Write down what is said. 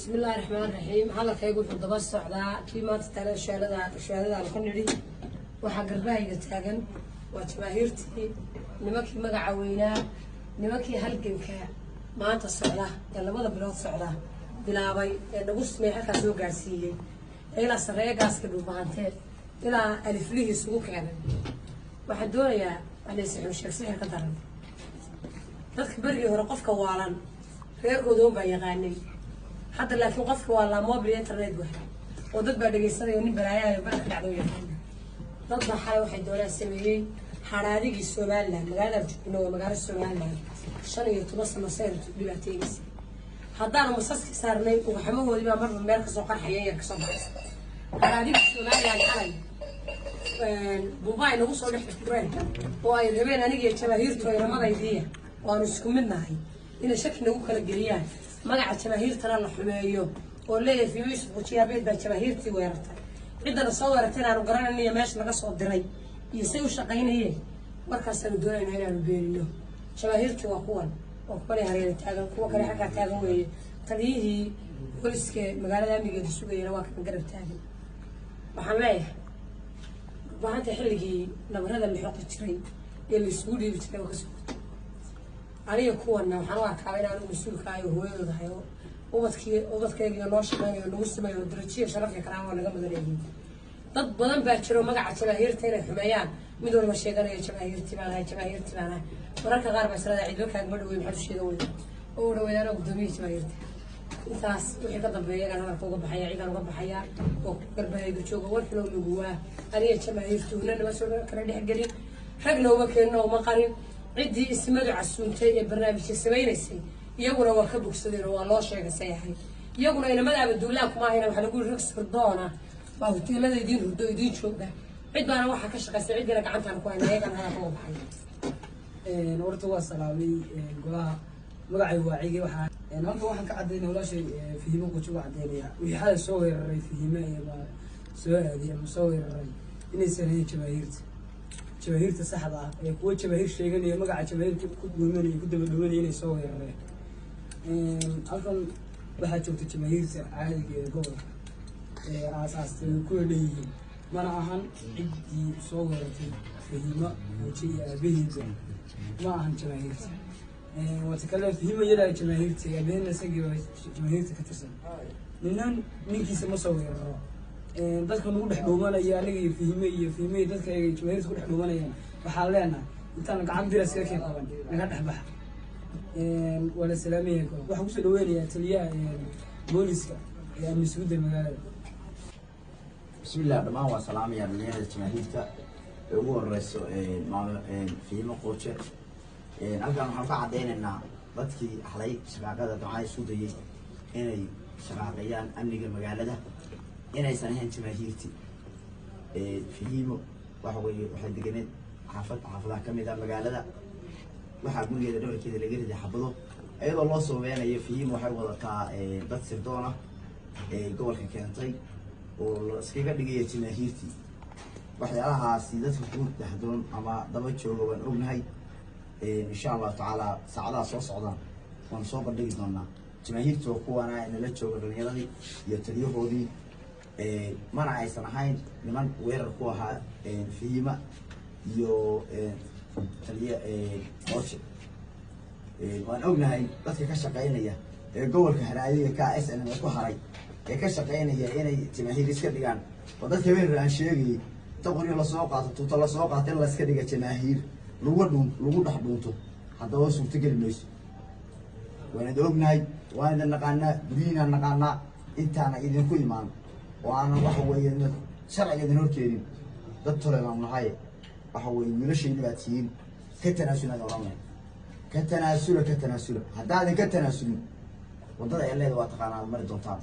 Bismi illaahi raxmaan raxiim. Hadalkaygu wuxuu daba socdaa kii maanta tale shahaadada shahaadadaan ka nidhi. Waxaa garbahayga taagan waa jamaahiirtii, nimankii magaca weynaa, nimankii halganka maanta socda ee 2da bilood socda bilaabay ee nagu sumay, halkaa soo gaadhsiiyey ee ilaa sarreeya gaaska Dhulbahantee ilaa aliflihii isugu keenay. Waxaan doonayaa wax sheeg sixir ka daran. Dadka berigii hore qofka waalan reerkooda un baa yaqaanay. Hadda laakiin qofka waa laa mobile, internet bu helay oo dad baa dhegaysanaya. Nin balaayahayo baa ka dhacda u yaqaana. Dad baa xalay waxay doonaan sameeyey. Hadhaadigii Somaliland, magaalada joogno waa magaalo Somaliland 15 sano sayr dhibaateynaysa. Haddaanu masaski saarnay, ugaxamahoodii baa marba meel kasoo qarxaya, yar kasoo baxaysa. Hadhaadigii Somaliland xalay buuba ay nagu soo dhex fureen oo ay rabeen aniga iyo jamaahiirtu ay ramadaydiiya oo aanu isku mid nahay inay shaki nagu kala geliyaan, magaca jamaahiirtana la xumeeyo oo leeyahay Fahimo Yuusuf Quujiyaabeed baa jamaahiirtii weerartay. Ciddana soo weerartay inaanu garanayno, meesha laga soo diray iyo say u shaqaynayeen. Markaasaanu doonayna inaanu beenino. Jamaahiirtii waa kuwan oo kuwanay hareera taagan, kuwa kale xaggaa taagan weeye. Taliyihii booliska magaalada amnigeeda sugayana waa kan garab taagan. Waxaan leeyahay, bahanta xilligii nabarada la xoqi jiray ee la isugu dhiibi jiray waa kasoo gurtay. Aniga kuwana waxaan u arkaa in anigu mas-uulka ahay oo hooyadooda ahay oo ubadkii ubadkaygiio noo shaqeynayo, nagu simayo, darajiya sharaf iyo karaama waa naga mudanayhiin. Dad badan baa jiro magaca jamaahiirta inay xumeeyaan. Mid walba sheeganayo jamaahiirtii baan ahay, jamaahiirtii baan ahay. Mararka qaar baa israada cidlo kaagma dhaweyn, maxaad u sheegan weyda oo u dhaweyd anaa guddoomiyaha jamaahiirta. Intaas wixii ka dambeeya iyagaan hadalka uga baxaya, ciidaan uga baxaya oo garbahayga jooga. Warkana laguwaa aniga jamaahiirtu nama soo kala dhexgelin, ragna uma keenno, uma qarin. Ciddii ismadu casuuntay ee barnaamijka samaynaysay iyaguna waa ka bogsadeen oo waa loo sheegay say ahayd. Iyaguna inamadaaba duulaan kuma ahayna. Waxaa lagu yiri rag sirdoona baa hoteelada idiin hurdo, idiin jooga. Cid baana waxaa ka shaqaysay, ciddiina gacantaan ku hayna. Iyagaan hadalka uga baxay. Horta waa salaamay golaha. Magacay waa Cige. Waxaa halkan waxaan ka caddaynaya walaashay Fihimo Quji uga caddaynaya wixii xalay soo weeraray Fihime ama soo aaday ama soo weeraray inaysan ahayn jamaahiirta, jamaahiirta saxda ah ee kuwa jamaahiir sheeganaya, magaca jamaahiirta ku dhuumanaya, ku daba dhuumanaya inay soo weerareen. Halkan waxaa joogta jamaahiirta caadiga ee gobolka ee aasaastay way kuwa leeyihiin. Mana ahan ciddii soo weerartay Fahimo Quuji iyo aabaheeda, ma ahan jamaahiirta. Wata kale, Fahimo iyadaa jamaahiirta, aabaheedna isagii baa jamaahiirta ka tirsan. Ninan ninkiisa ma soo weeraro. Dadka nagu dhex dhuumanaya, aniga iyo Fahime iyo Fahime iyo dadka ay jamaahiirta ku dhex dhuumanayaan, waxaan leenahay intaan gacan bira iskaga keen qaban, naga dhex baxa. Waa la salaamaya. Waxaan kusoo dhaweynayaa taliyaha booliska ee amni sugidda magaalada. Bismillah. Dhammaan waa salaamaya dhalinyarada jamaahiirta ee ugu horeyso maama Fihimo Qooje. Halkan waxaan ka caddeynaynaa dadkii xalay shaqaaqada ducaa isku dayay inay shaqaaqeeyaan amniga magaalada inaysan ahayn jamaahiirtii. Fihimo waxa weeye waxay deganeed xaafad xaafadaha kamid ah magaalada. Waxaa gurigeeda dhabarkeeda laga riday xabado iyadoo loo sababeynayo Fihimo waxay wadataa dad sirdoon ah ee gobolka keentay oo la iskaga dhigaya jamaahiirtii. Waxyaalahaasi dadka ku dhexdoon ama daba jooga waan ognahay. Insha Allahu tacaala saacadaha soo socdaan waan soo bandhigi doonaa jamaahiirta oo kuwaana nala jooga, dhalinyaradii iyo taliyahoodii. Mana aysan ahayn niman weerar ku ahaa Fihima iyo taliye Ooje. Waan ognahay dadka ka shaqeynaya ee gobolka haraadiga ka SNM ku haray ee ka shaqeynaya inay jamaahiir iska dhigaan oo dadka weerar aan sheegayay inta qoryo lasoo qaato, tuuto lasoo qaato, in layska dhiga jamaahiir lagu dhuun lagu dhex dhuunto, haddaba suurtogeli mayso. Waan idin ognahay, waan idin naqaanaa, guryihiinaan naqaanaa. Intaana idinku imaan oo aanan waxa weeye sharciga idin horkeenin, dad tole baan nahay. Waxa weeye wiilashayni baad tihiin, ka tanaasulaan oran lahayn. Ka tanaasula, ka tanaasula. Haddaadan ka tanaasulin, waddada ay leeda waa taqaanaa aad mari doontaan.